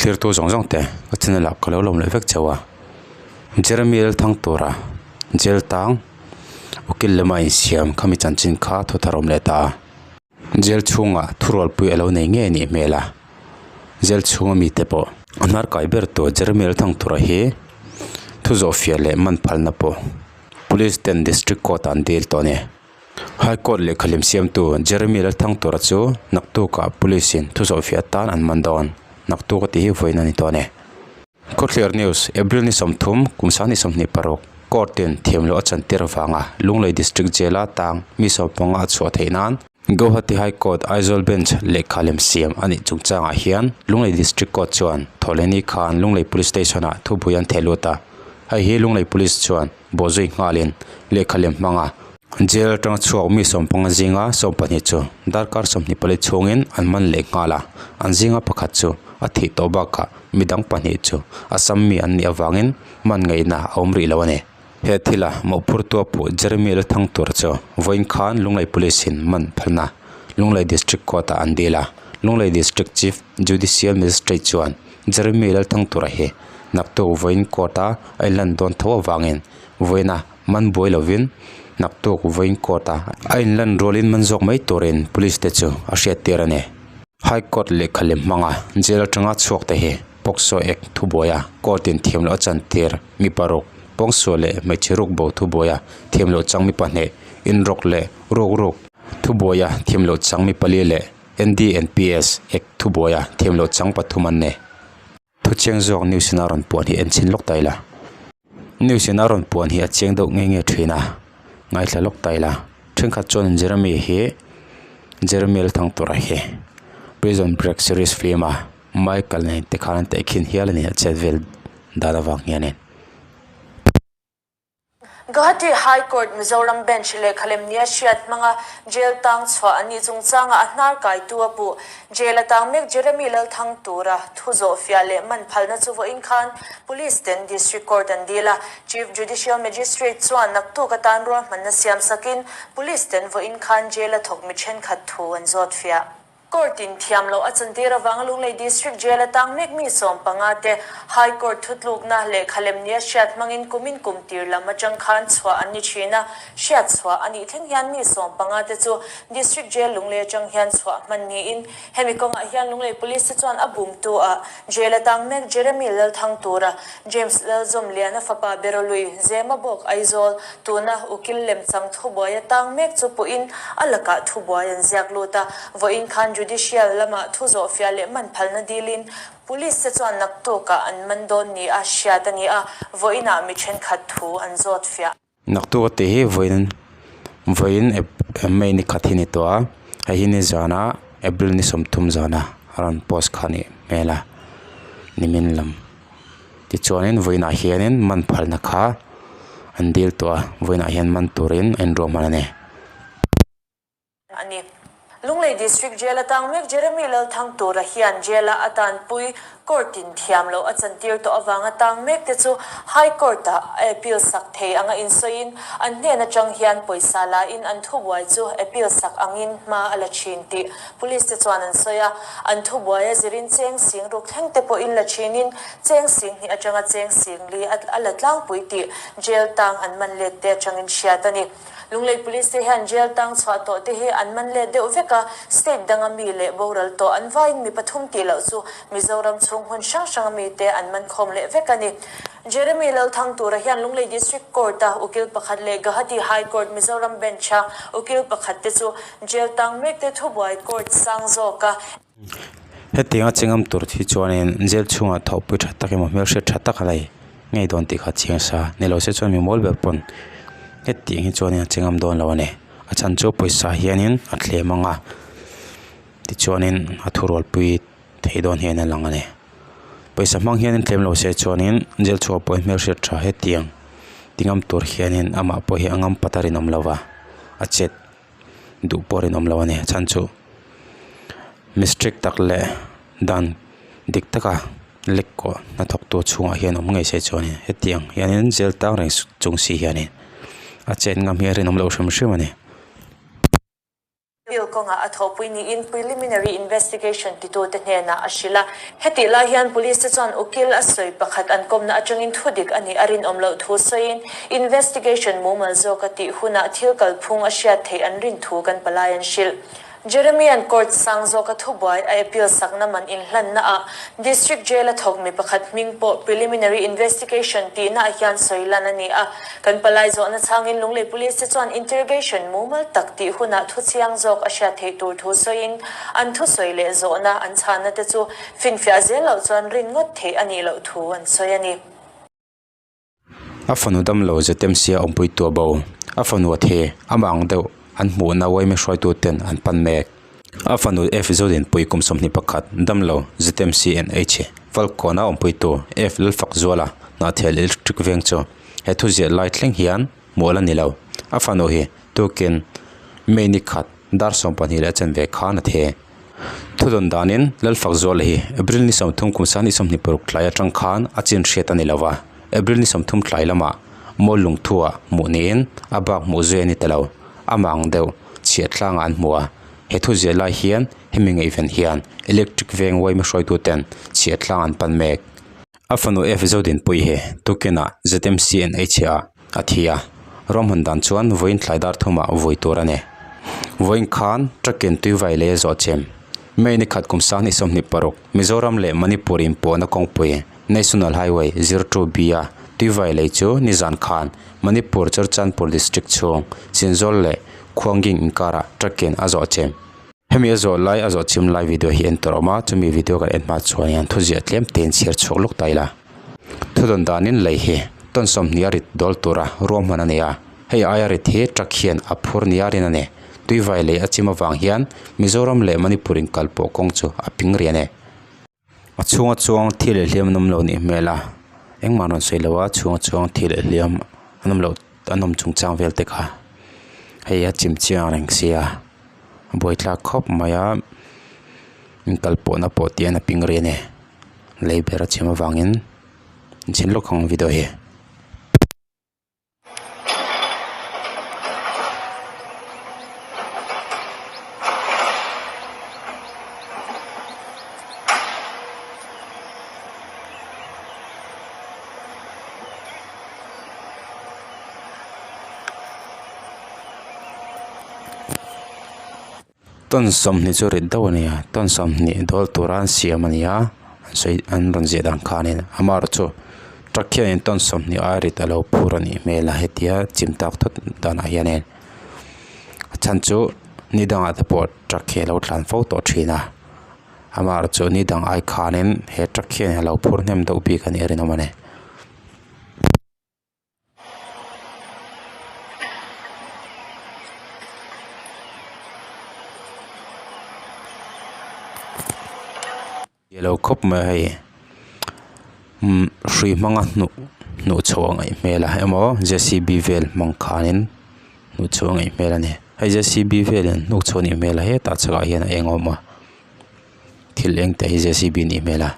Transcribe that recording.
Thirtu zawng zawng te ka channel ah ka lo lawm leh vek chauh a Jeremy Lalthangtura jail tang ukil lema insiam khami chanchin kha thu thar awm leh ta a jail chhungah thurualpui a lo nei ngei anih hmel a jail chhunga mite pawh a hnar kai ber tur Jeremy Lalthangtura hi thu zawh fiah leh man phalna pawh police ten district court ah an dil tawh a ni. High Court lehkha lem siamtu Jeremy Lalthangtura chu naktukah Police in thuzawhfiah atan an man dawn. Naktuk a tih hi vawiin a ni tawh a ni. Khawthlir News, April ni 30, kum 2026, Court in thiamloh a chantir avanga Lunglei District Jail a tang mi 15 a chhuah theih nan Guwahati High Court Aizawl Bench lehkha lem siam a nih chungchangah hian Lunglei District Court chuan Thawhlehni khan Lunglei Police Station ah thupui an theh lut a. Hei hi Lunglei Police chuan bawhzui nghalin lehkha lem hmanga Jail atanga chhuak mi 15 zinga 12 chu darkar 24 chhungin an man leh nghal a, an zinga pakhat chu a thih tawh bakah midang pahnih chu Assam mi an nih avangin man ngaihna a awm rih lo a ni. He thila mawhphurtu a puh Jeremy Lalthangtura chu vawiin khan Lunglei Police in man phalna Lunglei District Court ah an dil a, Lunglei District Chief Judicial Magistrate chuan Jeremy Lalthangtura hi naktuk vawiin court a a inlan dawn tho avangin vawiina man buai lovin naktuk vawiin court a a inlan rualin man zawk mai turin police te chu a hriat tir a ni. High Court lehkha lem hmanga jail atanga chhuak te hi POCSO Act thubuaia court in thiam loh a chantir mi paruk, pawngsual leh hmeichhe ruk bo thubuaia thiam loh chang mi pahnih, inrawk leh ruk ruk thubuaia thiam loh chang mi pali leh NDNPS Act thubuaia thiam loh chang pathum an ni. Thuchiang zawk news in a rawn puan hi en chhin lawk ta ila. News in a rawn puan hi a chiang deuh nge nge thin a, ngaithla lawk ta ila. Thenkhat chuan Jeremy hi Jeremy Lalthangtura hi Prison Break series film a Michael nen te khan an tehkhin hial a ni a chet vel dan avang hianin. Guwahati High Court Mizoram Bench lehkha lem nia hriat hmanga jail tang chhuah an nih chungchanga a hnar kaitu a puh. Jail a tang mek Jeremy Lalthangtura thu zawh fiah leh man phalna chu vawiin khan Police ten District Court an dil a. Chief Judicial Magistrate chuan naktuk atan ruahmanna siam sakin Police ten vawiin khan jail a thawk mi thenkhat thu an zawt fiah. Court in thiam loh a chantir avanga Lunglei District Jail a tang mek mi 15 te High Court thutlukna lehkha lem nia hriat hmangin kumin kum tir lam atang khan chhuah an ni thin a, hriat chhuah a nih thleng hian mi 15 te chu District Jail Lunglei atang hian chhuah hman niin hemi kawngah hian Lunglei Police te chuan a bumtu ah Jail a tang mek Jeremy Lalthangtura, James Lalzawmliana fapa Berolui, Zema bawk Aizawl, tuna Ukil lemchang thubuai a tang mek chu puhin a lakah thubuai an ziak lut a. Vawiin khan Judicial lamah thu zawhfiah leh man phalna dilin Police te chuan naktukah an man dawn ni a hriat a ni a, vawiinah mi thenkhat thu an zawt fiah. Naktuk a tih hi vawiin vawiin May ni khat hi ni tawh a, hei hi ni zana April ni 30 zana a rawn post kha a nih hmel a, nimin lam. Tichuanin vawiinah hianin man phalna kha an dil tawh a, vawiinah hian man turin a inruahman a ni. A ni. Lunglei District Jail atang mek Jeremy Lalthangtura hian Jail-a a tanpui Court in thiam loh a chantir tawh avanga tang mek te chu High Court-ah a appeal sak thei anga insawiin an hnen atang hian pawisa la in an thubuai chu appeal sak angin hma a la thin tih Police te chuan an sawi a. An thubuai a zirin cheng sing ruk thleng te pawhin la thinin cheng sing hnih atanga cheng sing li a la tlangpui tih Jail tang an man let te atangin hriat a ni. Lunglei Police te hian jail tang chhuah tawh te hi an man let deuh vek a, state danga mi leh boral tawh an vaiin mi pathum tih loh chu Mizoram chhung hmun hrang hranga mi te an man khawm leh vek a ni. Jeremy Lalthangtura hian Lunglei District Court a ukil pakhat leh Guwahati High Court Mizoram Bench a ukil pakhat te chu jail tang mek te thubuai court sang zawk a Hetianga chingam tur hi chuanin jail chhungah thawhpui tha tak emaw hmelhriat tha tak a lei ngei dawn tih kha a chiang sa. Ni lo se chuan mi mawl ber pawn hetiang hi chuanin a chingam dawn lo a ni. A chhan chu pawisa hianin a thlem ang a tichuanin a thurualpui thei dawn hian a lang a ni. Pawisa hmang hianin tlem lo se chuanin jail chhuah pawh hi hmelhriat tha hetiang tingam tur hianin amah pawh hi a ngam pat a rinawm lo va a chet duh pawh rinawm lo a ni. A chhan chu mistake tak leh dan dik taka lek kawh hnathawk tu chhungah hian awm ngei se chuanin hetiang hianin jail tang reng chung si hianin a chen ngam hi a rinawm loh hrim hrim a ni. Bill. kawngah a thawhpui niin preliminary investigation titute hnenah a hrilh a. Hetih lai hian police te chuan ukil a sawi pakhat an kawmna atangin thudik a nih a rinawm loh thu sawiin investigation mumal zawka tih hunah thil kalphung a hriat theih an rin thu kan palai an hrilh. Jeremy-a'n court sang zawka thubuai a appeal sakna man inhlanna ah District Jail a thawk mi pakhat hming pawh preliminary investigation tihna ah hian sawi lan a ni a. Kan palai zawhna chhangin Lunglei Police te chuan interrogation mumal tak tih hunah thu chiang zawk a hriat theih tur thu sawiin an thusawi leh zawhna an chhanna te chu finfiah zel loh chuan rin ngawt theih a nih loh thu an sawi a ni. A fanu damlo Zetemsia awmpui tua bo, a fanu a thi, amah ang deuh an hmuhna uaimi hruaitu ten an pan mek. A fanu F Zodinpui kum 21 damlo Zetemsi NH Falkawna awmpuitu F Lalfakzuala Hnahthial Electric veng chu he thuziah lai thleng hian hmuh a la ni lo. A fanu hi tukin May ni khat dar 12 leh a chanve khan a thi. Thudawn danin Lalfakzuala hi April ni 30 kum 2026 tlai atang khan a chin hriat a ni lo va, April ni 30 tlai lamah Mawl lungthu-ah hmuh niin a bak hmuh zui a ni ta lo. Amah ang deuh chhiah tlangah an hmu a, he thuziah lai hian hemi ngaihven hian electric veng uaima hruaituten chhiah tlang an pan mek. A fanu F Zodinpui hi tukinah ZMCNH-ah a thi a, ruahman dan chuan vawiin thlai dar thumah vui tur a ni. Vawiin khan truck-in tuivai lei a zawh chem. May ni khat kum 2026 Mizoram leh Manipur inpawhna kawngpui National Highway 02B a tuivai lei chu nizan khan Manipur Churachandpur District chhung Chinzawl leh Khuanging inkarah truck-in a zawh chem. Hemi a zawh lai a zawh chim lai video hi en tur a awm a chumi video kan en hma chuan hian thuziah tlem te in chhiar chhuak lawk ta ila thudawn danin lei hi tawn 20 a rit dawl tura ruahman a ni a hei aia rit hi truck hian a phur nia rin a ni tuivai lei a chim avang hian Mizoram leh Manipur inkal pawh kawng chu a ping rian e. A chhunga chuang thi leh hliam an awm lo nih hmel a engmah an rawn sawi lo a chhunga chuang thi leh hliam an awm loh an awm chungchang vel te kha hei a chim chiang reng sia a buaithlak khawp mai a inkal pawhna pawh tih hian a ping ri a ni lei ber a chim avangin chhin lawk ang video hi. Tawn 20 chu rit deuh a ni a tawn 20 dawl tura an siam a ni a an sawi an rawn ziah dan khanin amaherawhchu truck hianin tawn 20 aia rit a lo phur a nih hmel a hetia chim tak thawt danah hianin a chhan chu ni dangah te pawh truck hi a lo tlan fo tawh thin a amaherawhchu ni dang ai khanin he truck hian a lo phur hnem deuh bik a nih a rinawm a ni. Lo khawp mai a hei umm hrui hmanga hnuh hnuh chhoh a ngaih hmel a emaw j c b vel hmang khanin hnuh chhoh a ngaih hmel a ni hei j c b velin hnuk chhoh a nih hmel a hetah chhakah hian a eng a awm a thil eng te hi j c b a nih hmel a.